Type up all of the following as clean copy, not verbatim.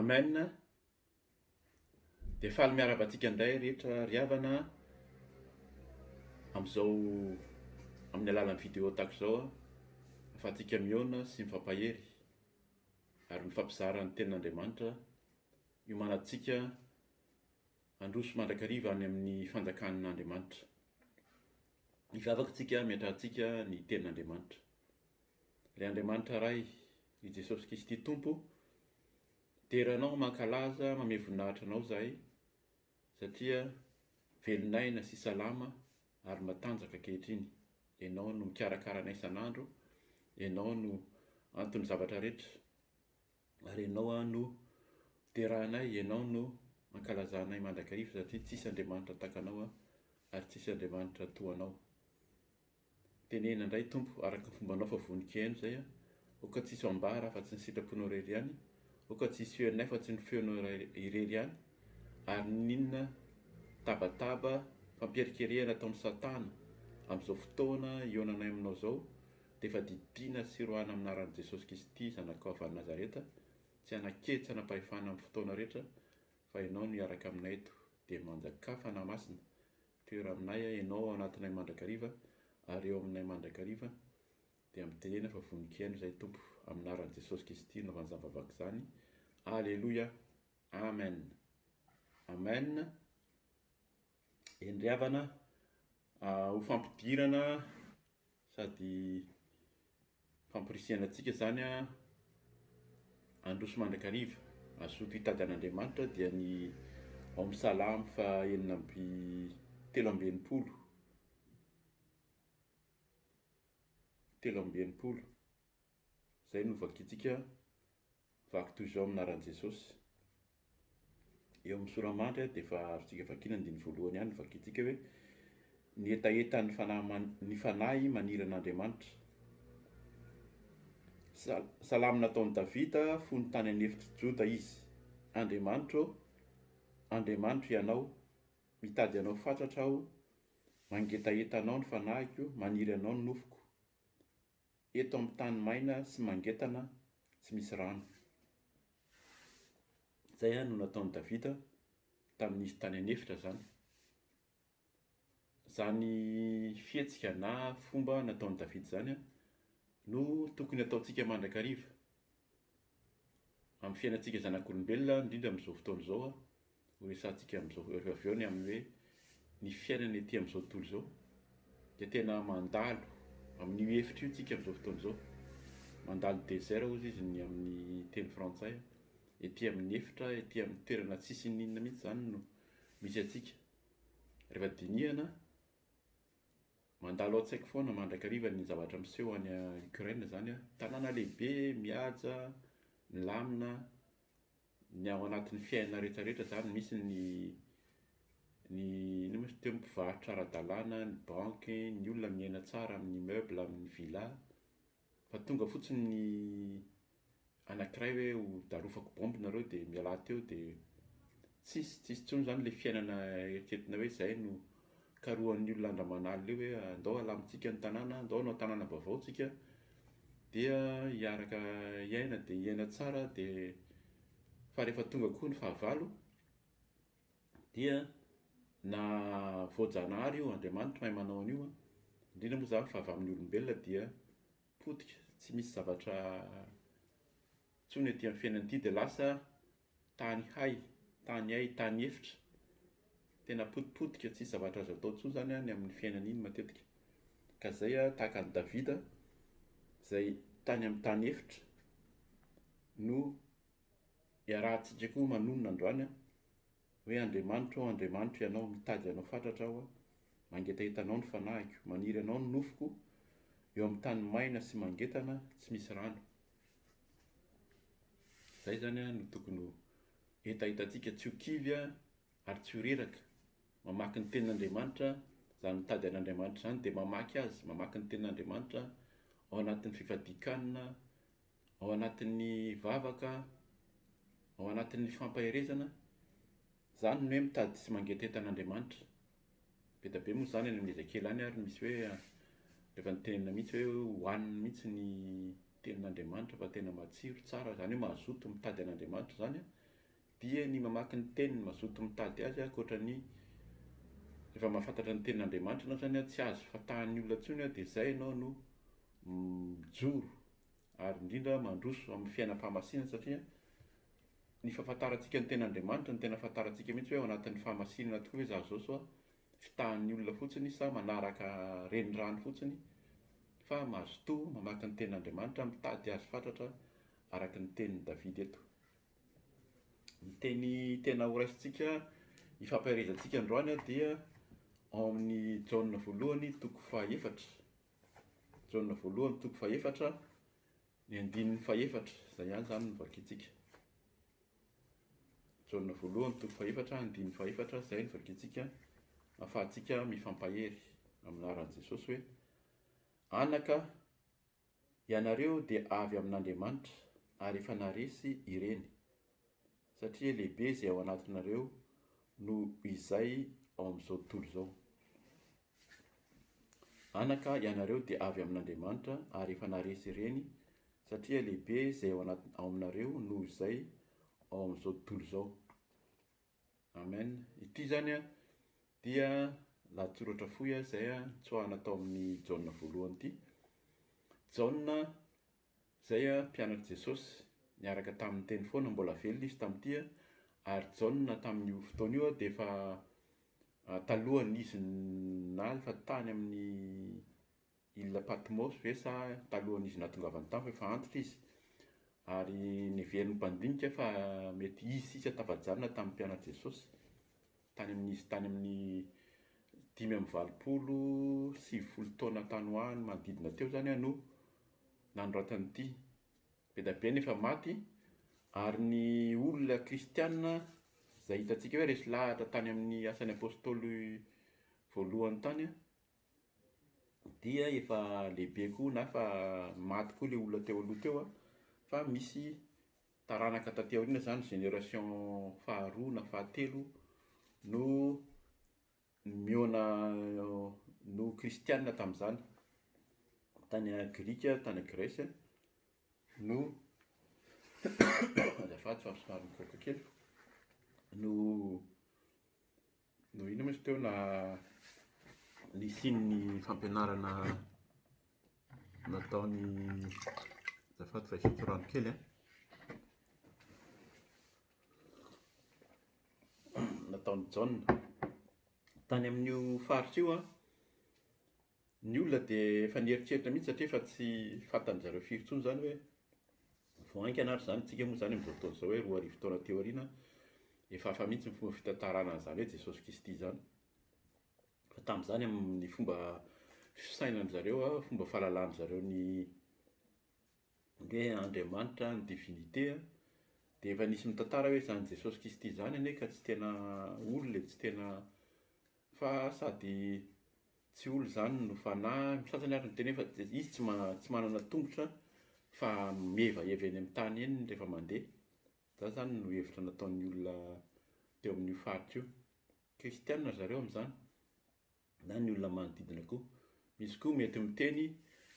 Amen. Dia faly miarahaba antsika indray rehetra ry havana amin'izao amin'ny alalan'ny vidéo tahaka izao ahafahantsika mihaona sy mifampahery ary mifampizara ny tenin'Andriamanitra hiomanantsika handroso mandrakariva any amin'ny fanjakan'Andriamanitra. Hivavaka isika hametrahantsika ny tenin'Andriamanitra. Ry Andriamanitra Ray, ry Jesosy Kristy Tompo, dera Anao, mankalaza, mamehy voninahitra Anao izahay, satria velon'aina sy salama ary matanjaka ankehitriny. Ianao no mikarakara anay isan'andro, Ianao no anton'ny zavatra rehetra, ary Ianao no derahanay, Ianao no ankalazanay mandrakariva, satria tsisy Andriamanitra tahaka Anao ary tsisy Andriamanitra toa Anao. Teneno indray Tompo araka ny fombanao fa vonon-kihaino izay aho. Aoka tsy hisy ho ambara afa-tsy ny sitraponao irery ihany. Aoka tsy hisy feonay afa-tsy ny feonao irery ihany. Ary n'inona tabataba fampierikerehana ataon'i Satana amin'izao fotoana hihaonanay aminao izao dia efa didiana sy roahina amin'ny anaran'i Jesosy Kristy Zanakao avy any Nazareta tsy hanan-kery tsy hanam-pahefana amin'ny fotoana rehetra fa Ianao no hiaraka aminay eto dia manjakà Fanahy Masina Toera aminay aho, Ianao ao anatinay mandrakariva ary eo aminay mandrakariva, dia mitenena fa vonon-kihaino izahay Tompo, amin'ny anaran'i Jesosy Kristy no anaovana izany vavaka izany. Aleloia. Amen. Amen. Eny ry havana, ho fampidirana Sady famporisihana antsika izany handroso mandrakariva, hazoto hitady an'Andriamanitra dia ny ao amin'ny Salamo faha 66, 63, izay no vakintsika. Vaky toy izao amin'ny anaran'i Jesosy. Eo amin'ny sora-mandry dia efa azontsika vakiana andininy voalohany ihany no vakintsika hoe ny hetahetan'ny fanahy ny fanahy maniry an'Andriamanitra. Salamo nataon'i Davida fony tany an'efitr'i Joda izy. Andriamanitro ô, Andriamanitro Ianao, mitady Anao fatratra aho, mangetaheta Anao ny fanahiko, maniry Anao ny nofoko. Eto amin'ny tany maina sy mangetana tsy misy rano. Izay no nataon'i Davida tamin'izy tany an'efitra izany. Izany fihetsika na fomba nataon'i Davida izany no tokony hataontsika mandrakariva. Amin'ny fiainantsika zanak'olombelona, indrindra amin'izao fotoana izao, ho resahantsika amin'izao rehefa avy eo ny amin'ny hoe ny fiainana ety amin'izao tontolo izao dia tena mandalo amin'io efitra io tsika amin'izao fotoana izao. Mandalo désert hozy izy ny amin'ny teny frantsay, ety amin'ny efitra, ety amin'ny toerana tsisy n'inona mihitsy izany no misy antsika. Rehefa dinihana Mandalo ao an-tsaiko foana mandrakariva ny zavatra miseho any Ukraine izany an. Tanàna lehibe, mihaja, milamina, ny ao anatin'ny fiainana rehetra rehetra izany misy ny ny inona moa izy teo, mpivarotra ara-dalàna, ny banky, ny olona miaina tsara amin'ny immeuble, amin'ny villa. Fa tonga fotsiny ny anankiray hoe ho darofako bombe nareo dia mialà teo dia tsisy tsisy intsony izany ilay fiainana eritreretina hoe izay no karohan'ny olona andro aman'alina io hoe andao alamintsika ny tanàna, andao hanao tanàna vaovao tsika dia hiaraka hiaina dia hiaina tsara dia fa rehefa tonga koa ny fahavalo dia na voajanahary io, Andriamanitra mahay manao an'io an, indrindra moa izany fa avy amin'ny olombelona dia potika, tsy misy zavatra intsony ety amin'ny fiainana ity dia lasa tany hay, tany hay, tany efitra, tena potipotika, tsisy zavatra azo atao intsony izany ny amin'ny fiainana iny matetika. Ka izay tahaka an'i Davida izay tany amin'ny tany efitra no iarahantsika koa manonona androany Hoe Andriamanitro ô, Andriamanitro Ianao, mitady Anao fatratra aho, mangetaheta Anao ny fanahiko, maniry Anao ny nofoko, eo amin'ny tany maina sy mangetana, tsy misy rano. Izay izany no tokony ho hetahetantsika, tsy ho kivy ary tsy ho reraka. Mamaky ny tenin'Andriamanitra, izany mitady an'Andriamanitra izany dia mamaky azy, mamaky ny tenin'Andriamanitra ao anatin'ny fifadian-kanina, ao anatin'ny vavaka, ao anatin'ny fampaherezana, izany ny hoe mitady sy mangetaheta an'Andriamanitra. Be dia be moa izany any amin'ny Ezekiela any ary misy hoe rehefa nitenenina mihitsy hoe hohanina mihitsy ny tenin'Andriamanitra fa tena matsiro, tsara, izany hoe mazoto mitady an'Andriamanitra izany. dia ny mamaky ny teniny, mazoto mitady azy ankoatra ny rehefa mahafantatra ny tenin'Andriamanitra ianao zany tsy azo fatahan'ny olona intsony dia izay ianao no mijoro ary indrindra mandroso amin'ny fiainam-pahamasinana satria ny fahafantarantsika ny tenin'Andriamanitra no tena ahafantarantsika mihitsy hoe ao anatin'ny fahamasinana tokoa ve izaho izao sa fitahan'ny olona fotsiny sa manaraka renirano fotsiny fa mazotoa mamaky ny tenin'Andriamanitra mitady azy fatratra araka ny tenin'i Davida eto. Ny teny tena horaisintsika hifampaherezantsika androany dia ao amin'ny Jaona voalohany toko fahaefatra. Jaona voalohany toko fahefatra, ny andininy fahefatra, izay ihany izany no vakintsika. Jaona voalohany toko fahefatra, andininy fahefatra, izay no vakintsika ahafahantsika mifampahery amin'ny anaran'i Jesosy hoe anaka Ianareo dia avy amin'Andriamanitra ary efa naresy ireny, satria lehibe izay ao anatinareo noho izay ao amin'izao tontolo izao. Anaka, ianareo dia avy amin'Andriamanitra ary efa naresy ireny, satria lehibe izay ao anaty ao aminareo noho izay ao amin'izao tontolo izao. Amen. Ity izany dia lahatsoratra fohy izay nitsoahana tao amin'ny Jaona voalohany ity. Jaona izay mpianatr'i Jesosy niaraka tamin'ny teny foana, mbola velona izy tamin'ity ary Jaona tamin'io fotoana io dia efa talohan'izy na efa tany amin'ny Île Patmos ve sa talohan'izy nahatongavany tany fa efa antitra izy? Ary neverin'ny mpandinika fa mety izy sisa tafajanona tamin'ny mpianatr'i Jesosy tany amin'izy tany amin'ny 85 90 taona tany ho any manodidina teo izany no nanoratany ity. Be dia be ny efa maty ary ny olona kristiana izay hitantsika hoe resy lahatra tany amin'ny asan'ny apostoly voalohany tany dia efa lehibe koa na efa maty koa ilay olona teo aloha teo fa misy taranaka taty aoriana izany génération faharoa na fahatelo no mihaona no kristiana tamin'izany tany Grika tany Grèce no azafady fa somary mikohaka kely no No inona moa izy teo na nisian'ny fampianarana nataony azafady fa hisotro rano kely an. Nataon'i Jaona. Tany amin'io faritra io an, Ny olona dia efa nieritreritra mihitsy satria efa tsy fantan-dry zareo firy intsony izany hoe vao haingana ary izany, isika moa izany amin'izao fotoana izao hoe 2000 taona aty aoriana efa hafa mihitsy ny fomba fitantarana an'izany hoe Jesosy Kristy izany. Fa tamin'izany amin'ny fomba fisainan-dry zareo, fomba fahalalan-dry zareo ny hoe Andriamanitra, ny divinité, dia efa nisy mitantara hoe izany Jesosy Kristy izany anie ka tsy tena olona e, tsy tena fa sady Tsy olona izany no fanahy, ny sasany ary miteny hoe fa izy tsy tsy manana tongotra fa mihevaheva eny amin'ny tany eny rehefa mandeha. Izany izany no hevitra nataon'ny olona teo amin'io faritra io. Kristiana ry zareo amin'izany, na ny olona manodidina koa. Misy koa mety miteny,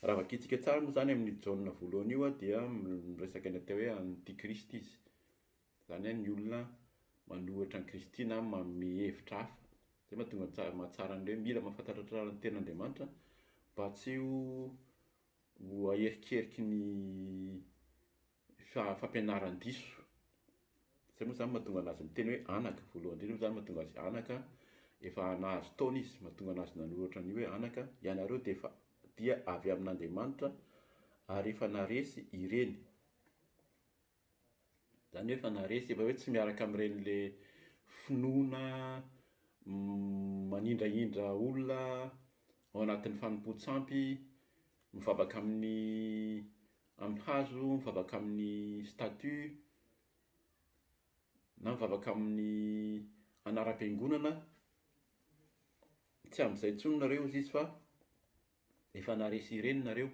raha vakintsika tsara moa izany amin'io Jaona voalohany io dia miresaka ny atao hoe antikristy izy. Izany hoe ny olona manohitra an'i Kristy na manome hevitra hafa. Izay mahatonga ny tsara mahatsara ny hoe mila mahafantatra tsara ny tenin'Andriamanitra mba tsy ho ho aherikeriky ny fampianaran-diso. Izay moa izany mahatonga anazy miteny hoe anaka, voalohany indrindra moa izany mahatonga azy anaka, efa nahazo taona izy, mahatonga anazy nanoratra an'io hoe anaka, ianareo dia efa dia avy amin'Andriamanitra ary efa naharesy ireny. Izany hoe efa naharesy, efa hoe tsy miaraka amin'ireny le finoana manindrahindra olona ao anatin'ny fanompoan-tsampy, mivavaka amin'ny amin'ny hazo, mivavaka amin'ny statue, na mivavaka amin'ny anaram-piangonana, tsy amin'izay intsony nareo hozy izy fa Efa naharesy ireny nareo.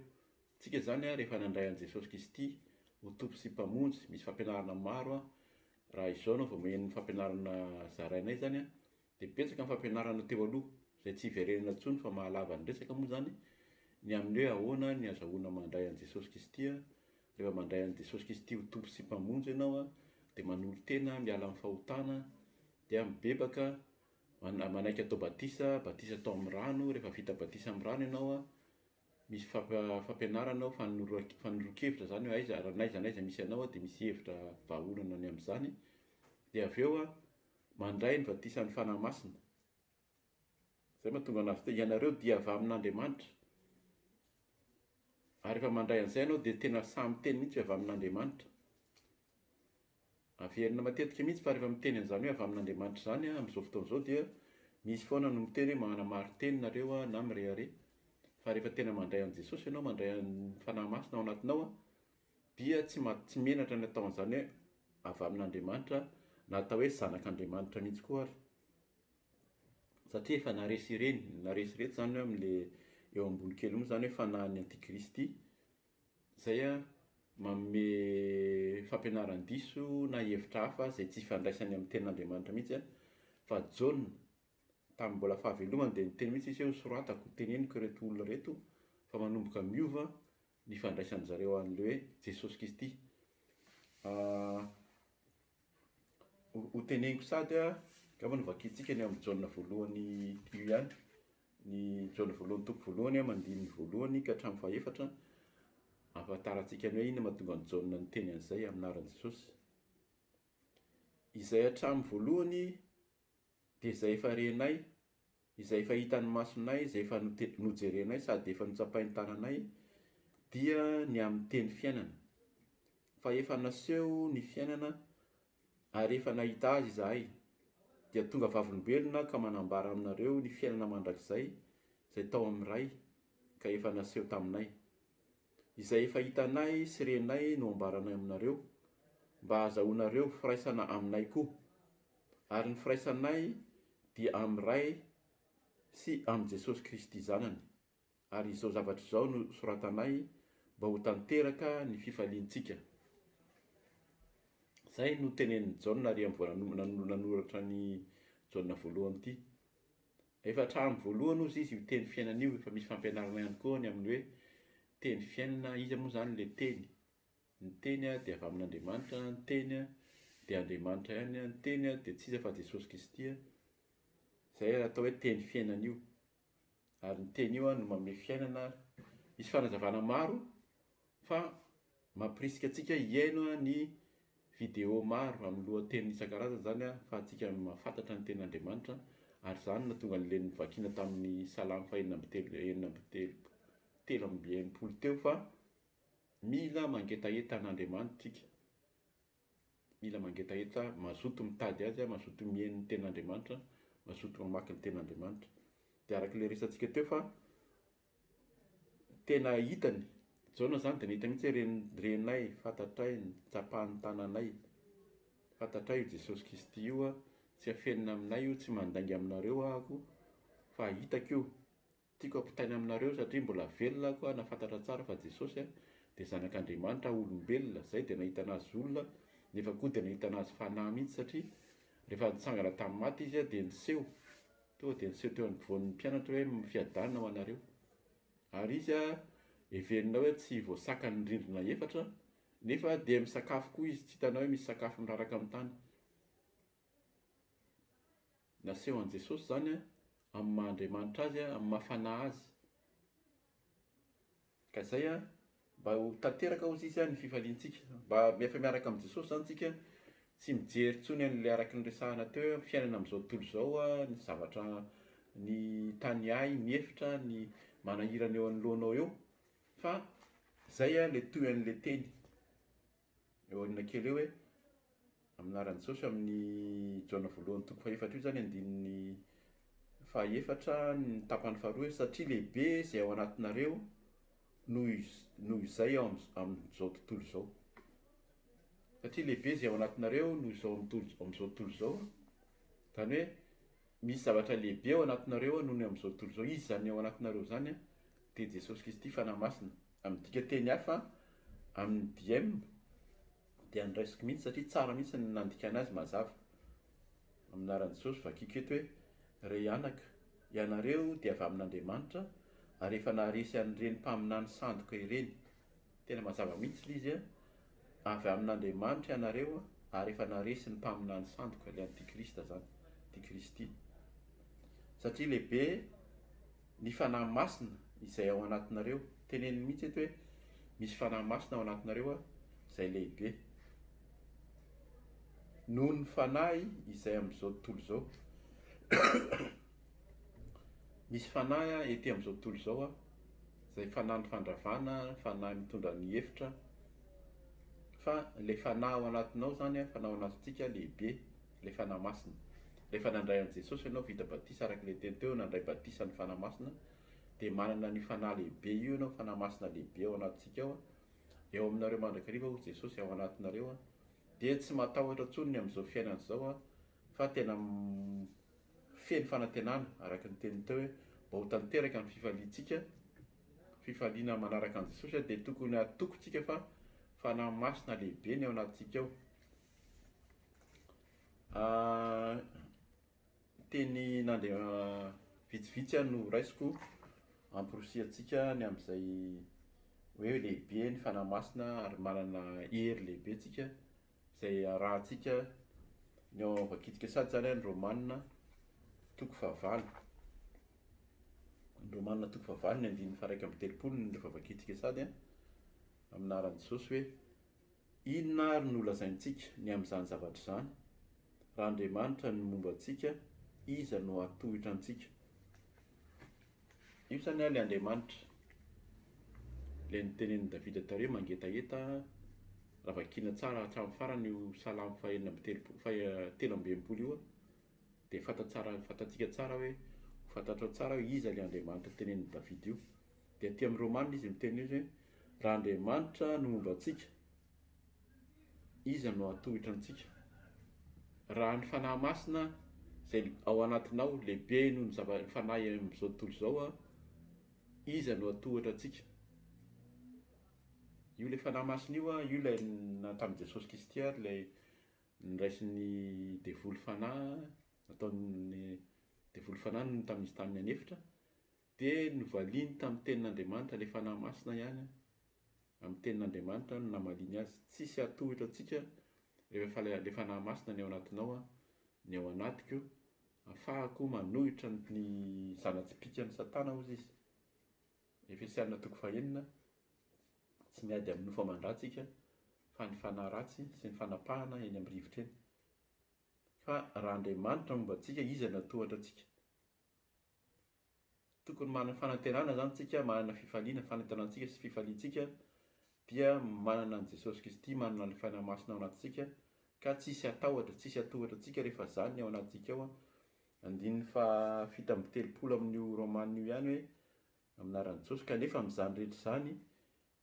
Tsika zany rehefa nandray an'i Jesosy Kristy ho Tompo sy Mpamonjy, misy fampianarana maro raha izao anao vao maheno ny fampianarana zarainay zany dia betsaka ny fampianarana teo aloha izay tsy hiverenana intsony fa mahalava ny resaka moa zany ny amin'ny hoe ahoana ny azahoana mandray an'i Jesosy Kristy. Rehefa mandray an'i Jesosy Kristy ho Tompo sy Mpamonjy ianao. dia manolo-tena miala amin'ny fahotana, dia mibebaka, manaiky atao batisa, batisa atao amin'ny rano, rehefa vita batisa amin'ny rano ianao, misy fampianarana ao, fanoroan-kevitra izany hoe aiza, raha n'aiza n'aiza misy anao dia misy hevitra vahaolana ny amin'izany, dia avy eo mandray ny batisan'ny Fanahy Masina. Izay mahatonga anazy hoe ianareo dia avy amin'Andriamanitra. Ary rehefa mandray an'izay ianao dia tena sahy miteny mihitsy hoe avy amin'Andriamanitra. Averina matetika mihitsy fa rehefa miteny an'izany hoe avy amin'Andriamanitra izany amin'izao fotoana izao dia misy foana no miteny hoe manamarin-teny nareo na mirehareha. Fa rehefa tena mandray an'i Jesosy ianao, mandray an'ny Fanahy Masina ao anatinao dia tsy tsy menatra ny atao an'izany hoe avy amin'Andriamanitra na atao hoe zanak'Andriamanitra mihitsy koa ary. Satria efa naresy ireny, naresy ireto izany hoe amin'le eo ambony kely moa izany hoe fanahin'ny antikristy. Izay manome fampianaran-diso na hevitra hafa izay tsy ifandraisany amin'ny tenin'Andriamanitra mihitsy fa Jaona tamin'ny mbola fahavelomany dia niteny mihitsy izy hoe hosoratako, hoteneniko ireto olona ireto fa manomboka miova ny fandraisan-dry zareo an'ilay hoe Jesosy Kristy. Hoteneniko sady, angamba novakintsika ny amin'ny Jaona voalohany io ihany. Ny Jaona voalohany toko voalohany am andininy voalohany ka hatramin'ny fahefatra, ahafantarantsika ny hoe inona mahatonga an'i Jaona niteny an'izay amin'ny anaran'i Jesosy. Izay hatramin'ny voalohany dia izay efa renay, izay efa hitan'ny masonay, izay efa nojerenay sady efa notsapain'ny tananay dia ny amin'ny teny fiainana. Fa efa naseho ny fiainana Ary efa nahita Azy izahay, dia tonga vavolombelona ka manambara aminareo ny fiainana mandrakizay izay tao amin'ny Ray ka efa naseho taminay. Izay efa hitanay sy renay no ambaranay aminareo, mba hahazahoanareo firaisana aminay koa. Ary ny firaisanay dia amin'ny Ray sy amin'i Jesosy Kristy Zanany. Ary izao zavatra izao no soratanay mba ho tanteraka ny fifaliantsika. Izay no tenenin'i Jaona ary vao nanoratra ny Jaona voalohany ity. Efa hatramin'ny voalohany hozy izy io teny fiainana io, efa misy fampianarana ihany koa ny amin'ny hoe teny fiainana, iza moa izany ilay teny? Ny teny dia avy amin'Andriamanitra, ny teny dia Andriamanitra ihany, ny teny dia tsy iza fa Jesosy Kristy. Izay atao hoe teny fiainana io. Ary ny teny io no manome fiainana. Misy fanazavana maro fa mampirisika antsika hihaino ny vidéo maro amin'ny lohateny isan-karazany izany ahafahantsika mahafantatra ny tenin'Andriamanitra ary izany no nahatonga an'ilay novakiana tamin'ny salamo fahenina amby telo enina amby telo 63 teo fa mila mangetaheta an'Andriamanitra isika. Mila mangetaheta, mazoto mitady Azy, mazoto mihaino ny tenin'Andriamanitra, mazoto mamaky ny tenin'Andriamanitra. Dia araka ilay resatsika teo fa tena hitany, Jaona izany dia nahita mihitsy hoe renay, fantatray, nitsapan'ny tananay, fantatray io Jesosy Kristy io, tsy afenina aminay io, tsy mandainga aminareo ahako, fa hitako io. Tiako ampitaina aminareo satria mbola velona ako aho nafantatra tsara fa Jesosy dia zanak'Andriamanitra olombelona zay dia nahitana azy olona nefa koa dia nahitana azy fanahy mihitsy satria rehefa nitsangana tamin'ny maty izy dia niseho tonga dia niseho teo anivoan'ny mpianatra hoe fiadanana ho anareo ary izy heverina hoe tsy voasakan'ny rindrina efatra nefa dia misakafo koa izy tsy hitanao hoe misy sakafo miraraka amin'ny tany. Naseho an'i Jesosy izany amin'ny maha Andriamanitra Azy, amin'ny maha Fanahy Azy. Ka izay mba ho tanteraka hozy izy ny fifaliantsika. Mba efa miaraka amin'i Jesosy izany tsika, tsy mijery intsony an'ilay araka ny resahana teo hoe fiainana amin'izao tontolo izao, ny zavatra ny tany ahy, ny efitra, ny manahirana eo anoloanao eo, fa izay ilay tohin'ilay teny. Eo aoriana kely eo hoe, amin'ny anaran'i Jesosy, amin'ny Jaona voalohany toko fahefatra io izany andininy fahefatra ny tapany faharoa hoe satria lehibe izay ao anatinareo noho noho izay ao amin'izao tontolo izao. Satria lehibe izay ao anatinareo noho izao amin'izao tontolo izao. Izany hoe misy zavatra lehibe ao anatinareo noho ny amin'izao tontolo izao. Izy izany ao anatinareo izany dia Jesosy Kristy Fanahy Masina. Amin'ny dikanteny hafa, amin'ny diem dia andraisiko mihitsy satria tsara mihitsy ny nandikana azy mazava. Amin'ny anaran'i Jesosy, vakiko eto hoe, Rey anaka, ianareo dia avy amin'Andriamanitra ary efa naharesy an'ireny mpaminany sandoka ireny. Tena mazava mihitsy ilay izy, avy amin'Andriamanitra ianareo. Ary efa naharesy ny mpaminany sandoka, ilay antikrista izany, antikristy. Satria lehibe ny Fanahy Masina izay ao anatinareo. Teneniny mihitsy eto hoe misy Fanahy Masina ao anatinareo izay lehibe noho ny fanahy izay amin'izao tontolo izao. Misy fanahy ety amin'izao tontolo izao izay fanahin'ny fandravana, fanahy mitondra ny efitra, fa ilay fanahy ao anatinao izany, fanahy ao anatintsika lehibe, ilay Fanahy Masina. Rehefa nandray an'i Jesosy ianao, vita batisa araka ilay teny teo, nandray batisa ny Fanahy Masina, dia manana an'io Fanahy lehibe io ianao, Fanahy Masina lehibe ao anatintsika ao, eo aminareo mandrakariva hoy Jesosy, ao anatinareo, dia tsy matahotra intsony ny amin'izao fiainana izao, fa tena feno fanantenana, araka ny teniny teo hoe mba ho tanteraka ny fifaliantsika, fifaliana manaraka an'i Jesosy, dia tokony hatoky tsika fa Fanahy Masina lehibe ny ao anatintsika ao. Teny nandeha vitsivitsy aho no raisiko hamporisihantsika ny amin'izay hoe lehibe ny Fanahy Masina ary manana hery lehibe tsika izay arahantsika ny ao vakintsika sady izany ny Romana toko fahavalo. Ny Romana toko fahavalo ny andininy faha 31 no rehefa vakintsika sady amin'ny anaran'i Jesosy hoe Inona àry no holazaintsika ny amin'izany zavatra izany? Raha Andriamanitra no momba antsika, iza no hahatohitra antsika? Io izany ilay Andriamanitra, ilay notenenin'i Davida tary hoe mangetaheta, raha vakiana tsara hatramin'ny farany io salamo fahenina amby telopolo, faha 63 io, dia fantatsara, fantatsika tsara hoe, ho fantatrao tsara hoe iza ilay Andriamanitra tenenin'i Davida io. Dia aty amin'ny Romana izy miteny hoe, Raha Andriamanitra no momba antsika, iza no hahatohitra antsika? Raha ny Fanahy Masina izay ao anatinao lehibe noho ny zava ny fanahy amin'izao tontolo izao, iza no hahatohitra antsika? Io ilay Fanahy Masina io, io ilay tamin'i Jesosy Kristy ary ilay niraisin'ny devoly fanahy, nataon'ny devoly fanahy nony tamin'izy tany an'efitra. Dia novaliany tamin'ny tenin'Andriamanitra, ilay Fanahy Masina ihany, amin'ny tenin'Andriamanitra no namaliany azy. Tsisy hahatohitra antsika rehefa ilay Fanahy Masina ny ao anatinao, ny ao anatiko, afahako manohitra ny zana-tsipìkan'i Satana, hozy izy. Efesiana toko fahenina, tsy miady amin'ny nofo aman-dra tsika, fa ny fanahy ratsy sy ny fanapahana eny amin'ny rivotra eny. Fa raha Andriamanitra momba antsika, iza no hahatohatra antsika? Tokony manana fanantenana zany tsika, manana fifaliana, fanantenantsika sy fifaliantsika dia manana an'i Jesosy Kristy, manana ny Fanahy Masina ao anatintsika ka tsisy hatahotra, tsisy hatohatra antsika rehefa zany ny ao anatintsika ao. Andininy faha 37 amin'io Romana io ihany hoe amin'ny anaran'i Jesosy, kanefa amin'izany rehetra izany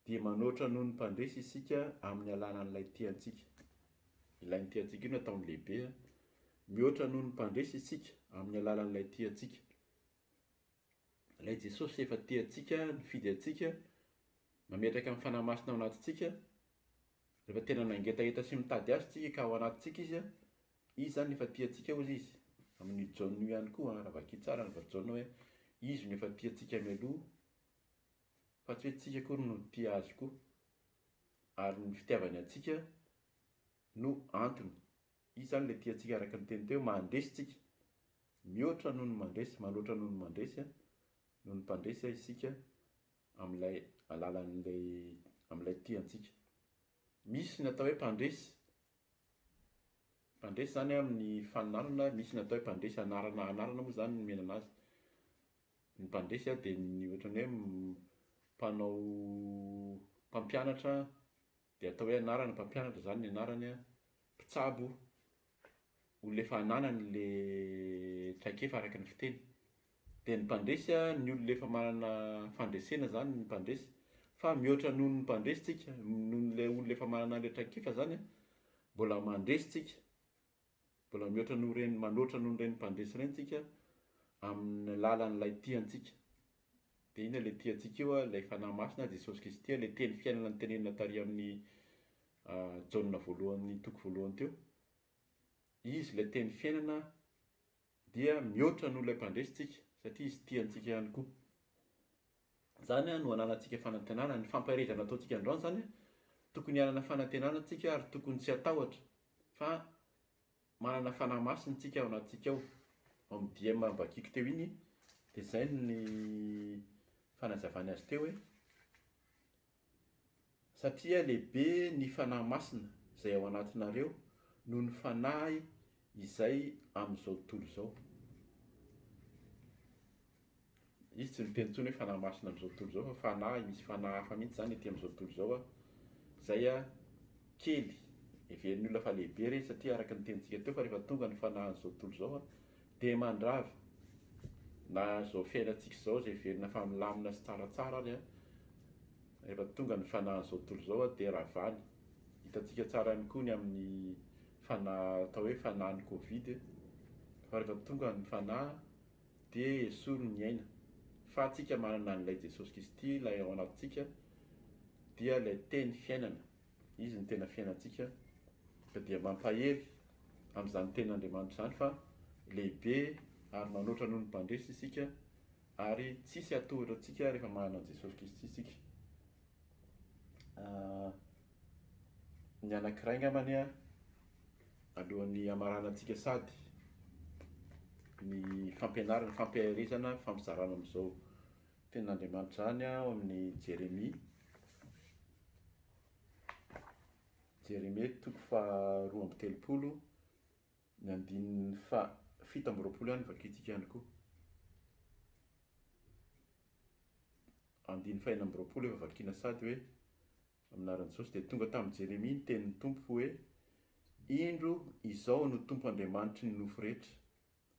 dia manoatra noho ny mpandresy isika amin'ny alalan'ilay tia antsika. Ilay nitia antsika io no ataony lehibe. Mihoatra noho ny mpandresy isika amin'ny alalan'ilay tia antsika. Ilay Jesosy efa tia antsika, nifidy antsika, nametraka ny Fanahy Masina ao anatintsika. Rehefa tena nangetaheta sy mitady azy tsika ka ao anatintsika izy, izy izany efa tia antsika hozy izy. Amin'io Jaona io ihany koa, raha vakia tsara ny Jaona hoe izy no efa tia antsika mialoha fa tsy hoe tsika akory no tia azy koa, ary ny fitiavany antsika no antony. Izy izany ilay tia antsika araka ny teny teo, mandresy tsika, mihoatra noho ny mandresy, manoatra noho ny mandresy, noho ny mpandresy isika amin'ilay alalan'ilay amin'ilay tia antsika. Misy ny atao hoe mpandresy, mpandresy izany amin'ny faninanana, misy ny atao hoe mpandresy anarana, anarana moa izany no nomena anazy. Ny mpandresy dia ny ohatran'ny hoe mpanao mpampianatra dia atao hoe anarana mpampianatra izany ny anarany, mpitsabo, olona efa ananany le traikefa araka ny fiteny. Dia ny mpandresy ny olona efa manana fandresena izany ny mpandresy fa mihoatra noho ny mpandresy tsika, noho ilay olona efa manana ilay traikefa izany mbola mandresy tsika. Mbola mihoatra noho ireny, manoatra noho ireny mpandresy ireny tsika amin'ny lalan'ilay tia antsika. Dia inona ilay tia antsika io? Ilay Fanahy Masina, Jesosy Kristy, ilay teny fiainana notenenina tary amin'ny Jaona voalohany toko voalohany teo. Izy ilay teny fiainana dia mihoatra noho ilay mpandresy tsika satria izy tia antsika ihany koa. Izany no ananantsika fanantenana. Ny fampaherezana ataontsika androany izany, tokony hanana fanantenana tsika ary tokony tsy hatahotra. Fa manana Fanahy Masina isika ao anatintsika ao. Ao amin'ny DM vakiko teo iny dia izay ny fanazavany azy teo hoe satria lehibe ny Fanahy Masina izay ao anatinareo noho ny fanahy izay amin'izao tontolo izao. Izy tsy miteny intsony hoe Fanahy Masina amin'izao tontolo izao fa fanahy, misy fanahy hafa mihitsy izany ety amin'izao tontolo izao izay kely, heverin'ny olona fa lehibe ireny satria araka ny tenintsika teo fa rehefa tonga ny fanahin'izao tontolo izao dia mandrava na izao fiainantsika izao izay heverina fa milamina sy tsaratsara ary rehefa tonga ny fanahin'izao tontolo izao dia ravany. Hitantsika tsara ihany koa ny amin'ny fanahy atao hoe fanahin'ny covid fa rehefa tonga ny fanahy dia esory ny aina. Fa tsika manana an'ilay Jesosy Kristy ilay ao anatintsika dia ilay teny fiainana. Izy no tena fiainantsika ka dia mampahery amin'izany tenin'Andriamanitra izany fa lehibe ary manoatra noho ny mpandresy isika ary tsisy hatohitra antsika rehefa manana an'i Jesosy Kristy isika. Ny anankiray angambany alohan'ny hamaranantsika sady ny fampianarana, fampaherezana, fampizarana amin'izao tenin'Andriamanitra izany ao amin'ny Jeremia. Jeremia toko faha 32, ny andininy faha 27 ihany vakintsika ihany koa. Andininy faha-26 efa vakiana sady hoe, Amin'ny anaran'i Jesosy, dia tonga tamin'i Jeremia ny tenin'ny Tompo hoe, Indro, izao no Tompo Andriamanitry ny nofo rehetra,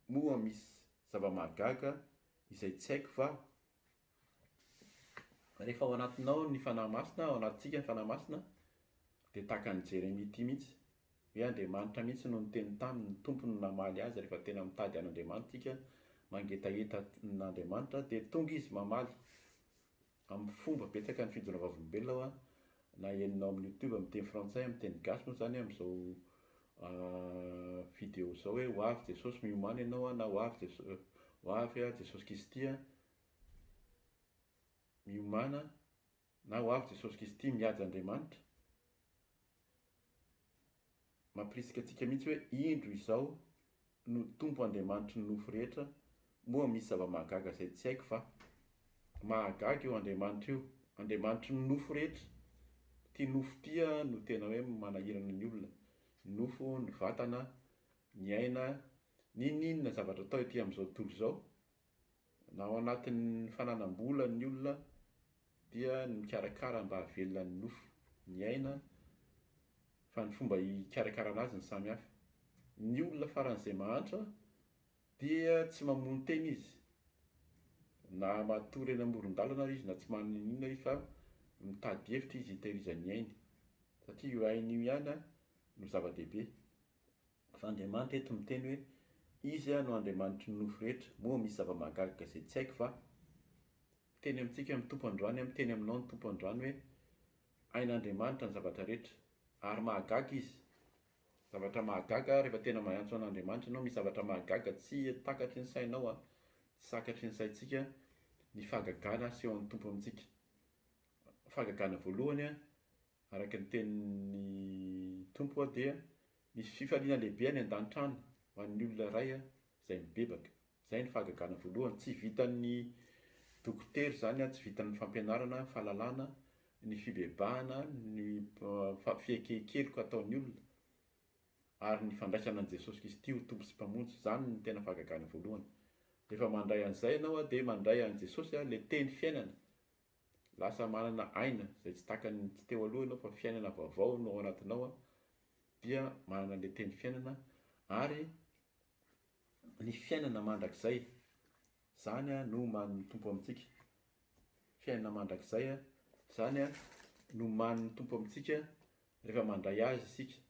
moa misy zava-mahagaga izay tsy haiko va? Rehefa ao anatinao ny Fanahy Masina, ao anatintsika ny Fanahy Masina, dia tahaka an'i Jeremia ity mihitsy, hoe Andriamanitra mihitsy no niteny taminy, ny Tompo no namaly azy, rehefa tena mitady an'Andriamanitra isika, mangetaheta an'Andriamanitra, dia tonga Izy mamaly. Amin'ny fomba betsaka ny fijoroana vavolombelona hoa, na henonao amin'ny youtube amin'ny teny frantsay, amin'ny teny gasy moa izany amin'izao video izao hoe ho avy Jesosy miomàna ianao na ho avy Jesosy, ho avy Jesosy Kristy miomàna na ho avy Jesosy Kristy mihaja Andriamanitra. Mampirisika antsika mihitsy hoe indro izao no Tompo Andriamanitry ny nofo rehetra, moa misy zava-mahagaga izay tsy haiko va? Mahagaga io Andriamanitra io, Andriamanitry ny nofo rehetra. Ity nofo ity no tena hoe manahirana ny olona, ny nofo, ny vatana, ny aina, n'inon'inona zavatra atao ety amin'izao tontolo izao, na ao anatin'ny fananam-bola ny olona dia ny mikarakara mba hahavelona ny nofo, ny aina, fa ny fomba hikarakarana azy no samy hafa. Ny olona faran'izay mahantra dia tsy mamono tena izy, na matory eny amoron-dalana ary izy na tsy manana inona izy fa mitady hevitra izy hitehirizany ny ainy, satria io ainy io ihany no zava-dehibe. Fa Andriamanitra eto miteny hoe, Izy no Andriamanitry ny nofo rehetra, moa misy zava-mahagaga izay tsy haiko va? Miteny amintsika ny Tompo androany, miteny aminao ny Tompo androany hoe, Hain'Andriamanitra ny zavatra rehetra, ary mahagaga Izy. Zavatra mahagaga, rehefa tena miantso an'Andriamanitra ianao, misy zavatra mahagaga tsy takatry ny sainao, tsy takatry ny saintsika ny fahagagana asehon'ny Tompo amintsika. Fahagagana voalohany, Araka ny tenin'ny Tompo dia misy fifaliana lehibe any an-danitra any ho an'ny olona iray izay mibebaka. Izay ny fahagagana voalohany. Tsy vitan'ny dokotera izany, tsy vitan'ny fampianarana, fahalalana, ny fibebahana, ny fieken-keloka ataon'ny olona ary ny fandraisana an'i Jesosy Kristy ho Tompo sy Mpamonjy. Izany no tena fahagagana voalohany. Rehefa mandray an'izay ianao dia mandray an'i Jesosy, ilay teny fiainana. Lasa manana aina izay tsy takany tsy teo aloha ianao fa fiainana vaovao no ao anatinao dia manana ilay teny fiainana ary ny fiainana mandrakizay izany no omanin'ny Tompo amintsika. Fiainana mandrakizay izany no omanin'ny Tompo amintsika rehefa mandray azy isika.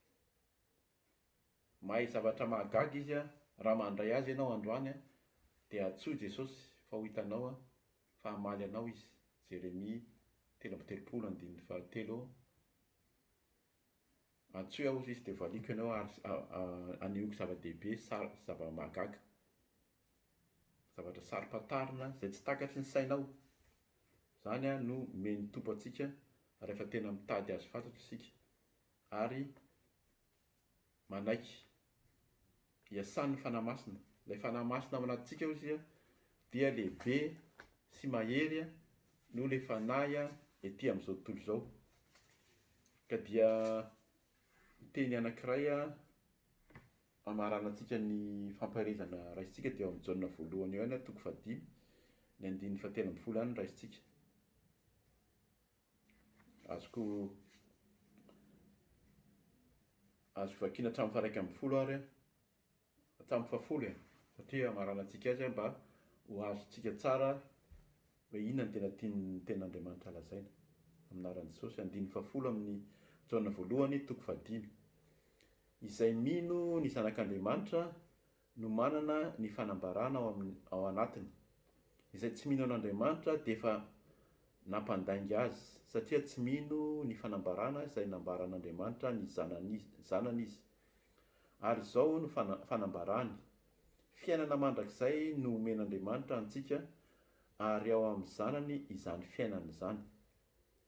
Mahay zavatra mahagaga izy raha mandray azy ianao androany dia antsoy Jesosy fa ho hitanao fa hamaly anao izy, Jeremia 33 andininy fahatelo, Antsoy aho hozy izy dia valiako ianao ary anehoako zava-dehibe sy zava-mahagaga, zavatra saro-pantarina izay tsy takatry ny sainao. Izany no omen'ny Tompo antsika rehefa tena mitady azy fatratra isika ary. manaiky iasan'ny Fanahy Masina. Ilay Fanahy Masina ao anatintsika hoy isika dia lehibe sy mahery noho ilay fanahy ety amin'izao tontolo izao. Ka dia teny anankiray hamaranantsika ny fampaherezana raisintsika dia ao amin'ny Jaona voalohany eo ihany, toko fahadimy, ny andininy fahatelo ambin'ny folo ihany no raisintsika. Azoko azoko vakiana hatramin'ny faha-11 ary hatramin'ny fahafolo e, satria hamaranantsika azy mba ho azontsika tsara hoe inona no tena tian'ny tenin'Andriamanitra lazaina. Amin'ny anaran'i Jesosy, andininy fahafolo amin'ny Jaona voalohany toko fahadimy. Izay mino ny Zanak'Andriamanitra no manana ny fanambarana ao amin'ny ao anatiny. Izay tsy mino an'Andriamanitra dia efa nampandainga azy, satria tsy mino ny fanambarana izay nambaran'Andriamanitra ny zanany zanany izy. Ary izao no fana fanambarany, Fiainana mandrakizay no omen'Andriamanitra antsika, ary ao amin'ny Zanany izany fiainana izany.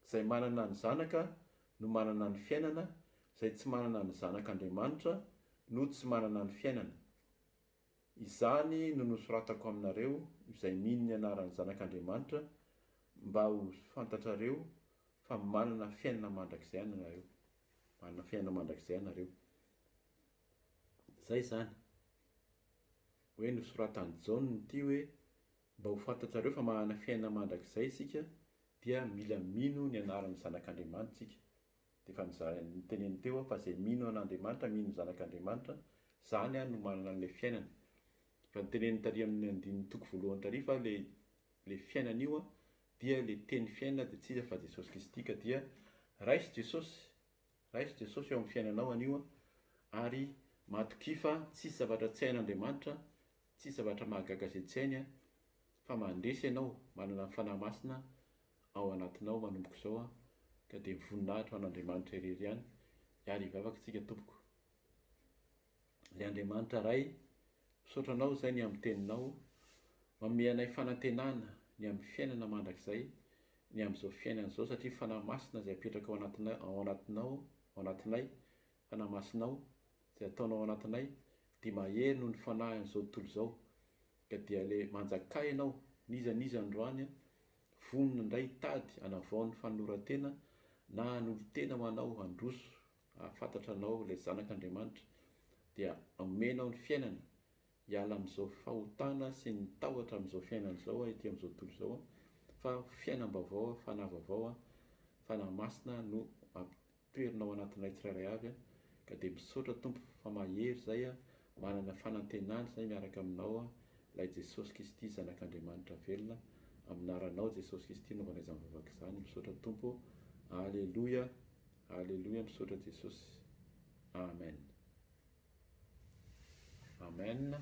Izay manana ny Zanaka no manana ny fiainana, izay tsy manana ny Zanak'Andriamanitra no tsy manana ny fiainana. Izany no nosoratako aminareo izay mino ny anaran'ny Zanak'Andriamanitra, mba ho fantatrareo fa manana fiainana mandrakizay ianareo. Manana fiainana mandrakizay ianareo. Izay izany. Hoe nosoratan'i Jaona ity hoe mba ho fantatrareo fa manana fiainana mandrakizay isika dia mila mino ny anaran'ny Zanak'Andriamanitra isika. Dia efa nozarainy noteneniny teo aho fa izay mino an'Andriamanitra, mino ny Zanak'Andriamanitra, izany no manana an'ilay fiainana. Efa noteneniny tary amin'ny andininy toko voalohany tary fa ilay ilay fiainana io dia ilay teny fiainana dia tsy iza fa Jesosy Kristy ka dia raiso Jesosy, raiso Jesosy eo amin'ny fiainanao anio ary matokia fa tsisy zavatra tsy hain'Andriamanitra, tsisy zavatra mahagaga izay tsy hainy fa mandresy ianao, manana ny Fanahy Masina ao anatinao manomboka izao an, ka dia voninahitra ho an'Andriamanitra irery ihany, ary hivavaka isika tompoko. Ry Andriamanitra Ray, misaotra Anao izay ny amin'ny Teninao, manome anay fanantenana ny amin'ny fiainana mandrakizay, ny amin'izao fiainana izao, satria Fanahy Masina izay apetraka ao anatinay, ao anatinao, ao anatinay, Fanahy Masinao, izay ataonao ao anatinay, dia mahery noho ny fanahin'izao tontolo izao, ka dia ilay manjakà Ianao, n'iza n'iza androany an, Vonona indray hitady hanavao ny fanoloran-tena na hanolo-tena ho anao handroso hahafantatra anao ilay Zanak'Andriamanitra dia omenao ny fiainana hiala amin'izao fahotana sy ny tahotra amin'izao fiainana izao ety amin'izao tontolo izao fa fiainam-baovao fanahy vaovao fanahy masina no Toerina ao anatinay tsirairay avy a, ka dia misaotra Tompo fa mahery izay a, manana fanantenana izay miaraka aminao a, ilay Jesosy Kristy Zanak'Andriamanitra velona, aminaranao Jesosy Kristy anaovana izany vavaka izany, misaotra Tompo ô, Aleloia, Aleloia, misaotra Jesosy, Amen. Amen.